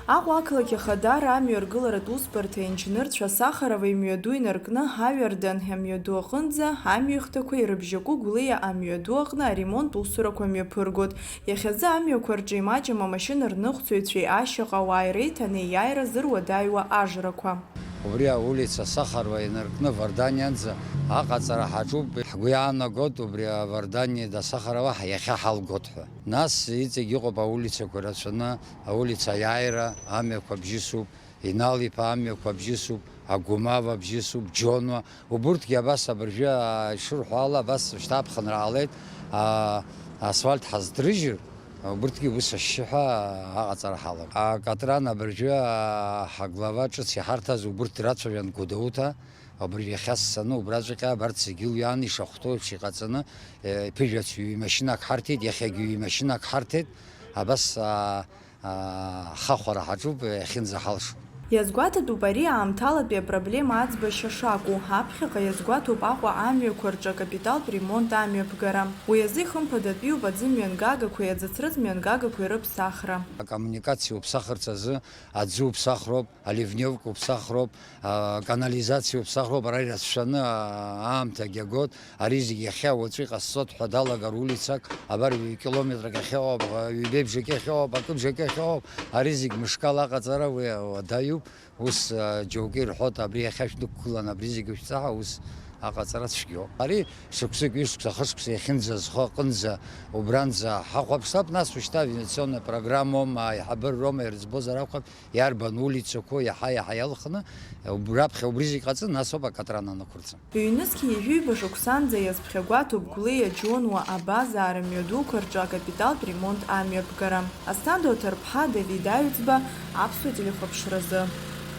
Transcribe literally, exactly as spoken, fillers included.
Аҟәа ақалақь Ахадара амҩа ргыларатә усбарҭа инџьнырцәа Сахарова имҩаду инаркны Ҳаҩардан амҩаду аҟынӡа амҩахәҭақәа ирыбжьаку Гәлиа амҩаду аҟны аремонт усурақәа мҩаԥыргоит. Иахьазы амҩақәа рҿы имаҷым амашьына рныҟәцаҩцәеи ашьаҟа ауааи реиҭанеиааира зыруадаҩуа ажрақәа. Убри аулица Сахарова инаркны Варданианӡа аҟаҵара ҳаҿуп. Ҳгәы иаанагоит убри Вардани да Сахарова иахьа ҳалгоит ҳәа. Нас иҵегь иҟоуп аулицақәа рацәаны, аулица Аиааира амҩақәа бжьысуп, Инал-иԥа амҩақәа бжьысуп, Агәымава бжьысуп, Џьонуа. Убурҭгьы абас абыржәы, аа, ишырҳәо ала, абас шьҭа аԥхынра ҟалеит, аа, асфальт ҳазҭрыжьыр, убырҭгьы ус ашьшьыҳәа аҟаҵара ҳалагоит. Акатран абыржәы, аа, ҳаглава ҿыц иҳарҭаз убурҭ драцәажәан Гәдоуҭа, абыржәы иахьа ссаны убраҵәҟьа абарҭ зегьы лҩан ишахәҭоу еиԥш иҟаҵаны, е, ԥыжәацәгьа ҩ-машьынак ҳарҭеит, иахьагьы ҩ-машьынак ҳарҭеит, абас, аа, аа, ҳахәара ҳаҿуп, иахьынӡаҳалшо. Иазгәаҭатәуп ари аамҭалатәи апроблема аӡбашьа шакәу, аԥхьаҟа иазгәаҭоуп Аҟәа амҩақәа рҿы акапиталтә ремонт амҩаԥгара. Уи азы ихымԥадатәиуп аӡы мҩангагақәеи аӡыцрыз мҩангагақәеи рыԥсахра. Акоммуникациа уԥсахырц азы аӡы уԥсахроуп, аливневка уԥсахроуп, аканализациа уԥсахроуп, ара ирацәшәаны, аа, аамҭагьы агоит. Ари зегь иахьа уаҵәы иҟасҵоит ҳәа далагар улицак, абар ҩ-километрак иахьа ыҟоуп, ҩбеи бжаки иахьа ыҟоуп, акы бжаки иахьа ыҟоуп, ари зегь мышкала аҟаҵара уи уадаҩуп, ус, а, џьоукы ирҳәоит, абри иахьа шәнықәгылан, абри зегь шәҵаҳа, ус аҟаҵара цәгьоуп. Ари шықәсык, ҩышықәса, хышықәса иахьынӡазхо аҟынӡа, убранӡа ҳахәаԥшлап, нас ушьҭа вентиляционная программоума, аиҳабыроума ирыӡбозар акәхап, иарбан улицақәоу иаҳа-иаҳа иалхны, убраԥхьа убри зегь ҟаҵаны, нас ауп акатран анықәырҵа. Ҩнызқьи ҩажәи ҩба шықәсанӡа иазԥхьагәаҭоуп Гәлиа, Џьонуа, Абазаа рымҩадуқәа рҿы акапиталтә ремонт амҩаԥгара. Асҭанда Оҭарԥҳа, Давид Аҩӡба, Аԥсуа телехәаԥшразы.